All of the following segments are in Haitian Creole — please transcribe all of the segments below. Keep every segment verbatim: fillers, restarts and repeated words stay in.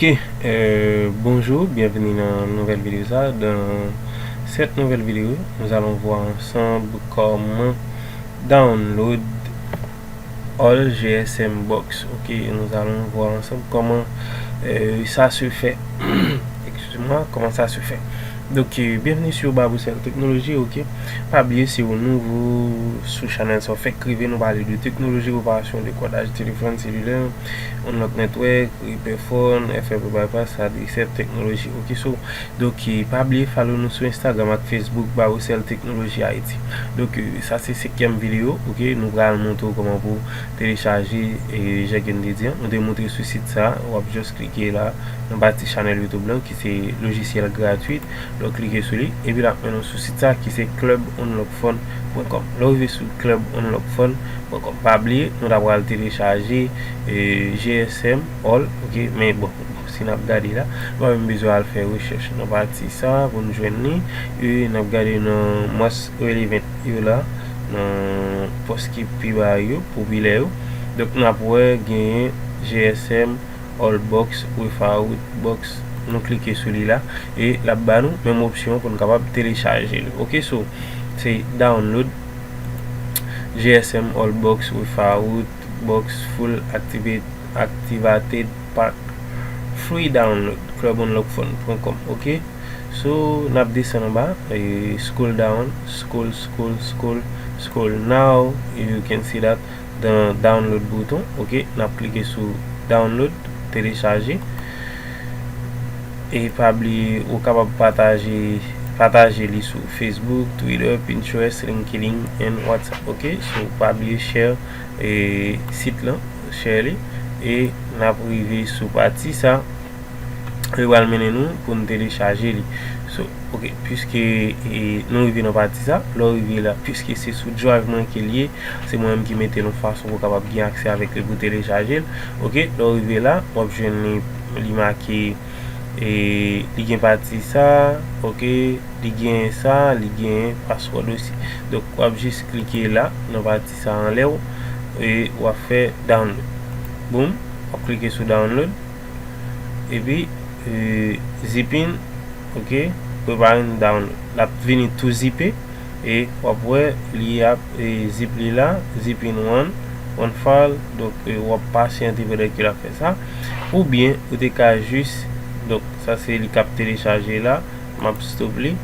Ok, euh, bonjour, bienvenue dans une nouvelle vidéo. Ça, dans cette nouvelle vidéo, nous allons voir ensemble comment download all G S M box. Ok, nous allons voir ensemble comment euh, ça se fait. Excusez-moi, comment ça se fait. Donk, euh, bienvenue sur Baboussel Technology, ok. Pa bliye, si ou nouvo sou chanèl sa, ou fèk rive, nou pale de teknoloji, reparasyon de kodaj telefòn selilè, unlock network, repair phone, F F bypass, adresèt teknoloji, ok. So, donk, euh, pa bliye follow nou sou Instagram ak Facebook, Baboussel Technology Haïti. Donk, euh, sa se senkyèm videyo, ok. Nou pral montre w kòman pou telechaje, e, jan ke n te di an. Nou te montre sou sit sa, w ap just klike la, nan pati chanèl YouTube lan, ki se lojisyèl gratwit. Lè w klike sou li, epi l ap mennen w sou sit sa ki se club unlock phone point com. Lè w rive sou club unlock phone point com, pa bliye, nou ta pral telechaje, e, G S M All, ok, men bon, si n ap gade la, nou pa menm bezwen al fè rechèch nan pati sa pou n jwenn li, e n ap gade nan most relevant yo la, nan pòs ki pi ba yo, popilè yo. Donk, n ap wè genyen G S M, All Box, Wi-Fi Root Box, nou klike sou li la, e l ap ba nou menm opsyon pou n kapab telechaje li. Ok, so, se download G S M All Box, Wi-Fi Root Box, Full Activate, Activated Pack, Free Download, club unlock phone point com, ok? So, n ap desann anba, e, scroll down, scroll, scroll, scroll, scroll. Now, you can see that the download button, ok? N ap klike sou download, telechaje. E pa bliye, ou kapab pataje, pataje li sou Facebook, Twitter, Pinterest, LinkedIn, and WhatsApp, ok? So, pa bliye share, e, sit lan, share li. E n ap rive sou pati sa. Li pral mennen nou pou n telechaje li. So, ok, piske, e, nou rive nan pati sa, lè w rive la, piske se sou drive mwen ke l ye, se mwen menm ki mete l yon fason pou w kapab gen aksè avèk li pou telechaje l. Ok, lè w rive la, w ap jwenn li, li make, e, li gen pati sa, ok, li gen sa, li gen password osi. Donk, w ap jis klike la, nan pati sa anlè w, e w ap fè download. Boom, w ap klike sou download. Epi, e, zip in, ok, prepare n download. L ap vini tou zipe, e w ap wè li ap, e, zip li la, zip in one, one file, donk, e, w ap pasyante pandan ke l ap fè sa. Oubyen, ou te ka jis, donk, sa se li k ap telechaje la, m ap stop li,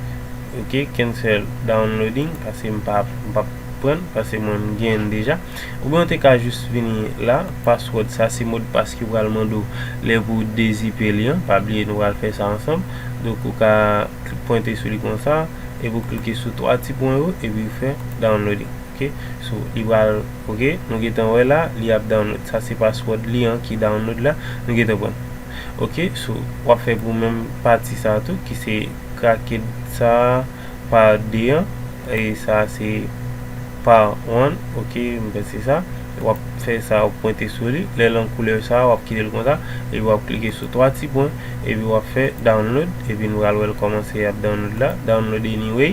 ok, cancel downloading, paske m pa, m p ap pran, paske mwen m genyen l deja. Oubyen w te ka jis vini la, password sa se modpas ki pral mande w lè pou w dezipe li an. Pa bliye nou pral fè sa ansanm. Donk ou ka pwente sou li konsa, epi w klike sou twa ti pwen yo, epi w fè downloading. Ok, so li pral, ok, nou gentan wè la, li ap download. Sa se password li an ki download la, nou gentan pran. Ok, so w ap fè pou menm pati sa tou, ki se cracked sa, pa de an, e sa se pa one, ok, m panse sa. W ap fè sa, w ap pwente sou li. Lè l an koulè sa, w ap kite l konsa, epi w ap klike sou twa ti pwen, epi w ap fè download, epi nou pral wè l kòmanse ap download la, download anyway,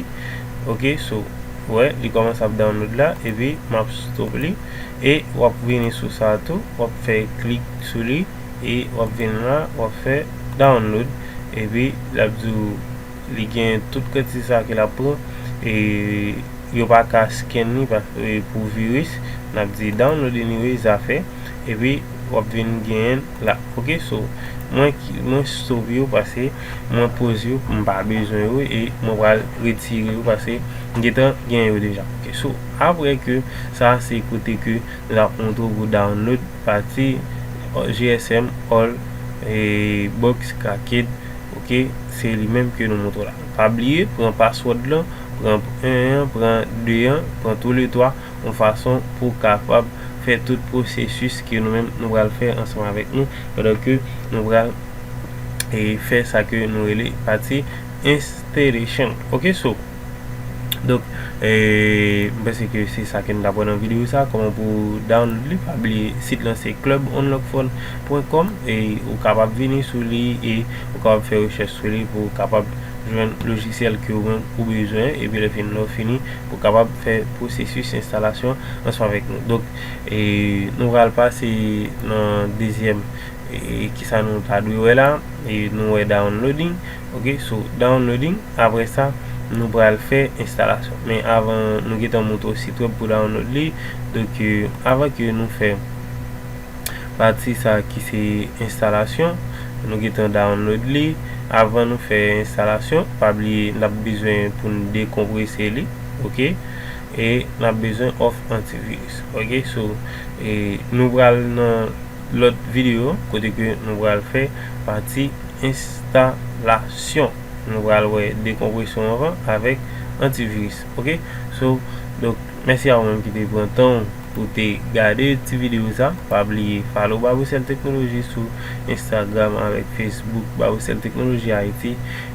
ok, so, wè, li kòmanse ap download la, epi m ap stop li, e w ap vini sou sa tou, w ap fè klik sou li, e w ap vin la, w ap fè download, epi l ap di w li gen tout kantite sa ke l ap pran, e yo pa ka scan li pa, e pou viris, n ap di download anyway, zafè, epi w ap vin genyen l la. Ok, so, mwen ki, mwen stop yo paske mwen poze yo, m pa bezwen yo, e mwen pral retire yo paske m gentan gen yo deja. Ok, so, apre ke sa, se kote ke nou ap montre w pou download pati, e, G S M All, e, Box Cracked, ok, se li menm ke nou montre w la. Pa bliye, pran password lan, pran en an, pran de an, pran tou le twa, yon fason pou w kapab fè tout pwosesis ke nou menm nou pral fè ansanm avèk nou, pandan ke nou pral, e, fè sa ke nou rele pati installation. Ok, so, donk, e, m panse ke se sa ke n t ap wè nan videyo sa, kòman pou download li. Pa bliye, sit lan se club unlock phone point com, e ou kapab vini sou li, e ou kapab fè rechèch sou li pou w kapab jwenn lojisyèl ke ou menm ou bezwen, epi lè fini, lè w fini, pou w kapab fè pwosesis enstalasyon ansanm avèk nou. Donk, e, nou pral pase nan dezyèm, E kisa nou ta dwe wè la? E nou wè downloading. Ok, so downloading. Apre sa, nou pral fè enstalasyon. Men avan nou gentan montre w sit web pou download li. Donk, avan ke nou fè pati sa ki se enstalasyon, nou gentan download li. Avan nou fè enstalasyon, pa bliye n ap bezwen pou n dekonprese li. Ok, e n ap bezwen off antivirus. Ok, so, e nou pral nan lòt videyo kote ke nou pral fè pati enstalasyon. Nou pral wè dekonpresyon avan avèk antivirus. Ok, so, donk, mèsi a ou menm ki te pran tan w pou te gade ti videyo sa. Pa bliye follow Baboucel Technology sou Instagram avèk Facebook, Baboucel Technology Haiti.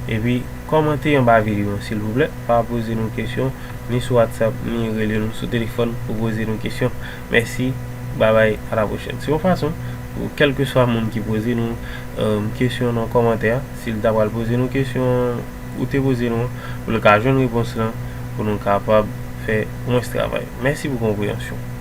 Epi kòmante anba videyo an, silvouplè. Pa poze nou kesyon ni sou WhatsApp, ni rele nou sou telefòn pou poze nou kesyon. Mèsi, babay, a la pwochèn. Se yon fason pou kèlkeswa moun ki poze nou, um, kesyon nan kòmantè a, si l ta pral poze nou kesyon ou te poze nou an, pou l ka jwenn repons lan, pou nou kapab fè mwens travay. Mèsi pou konpreyansyon.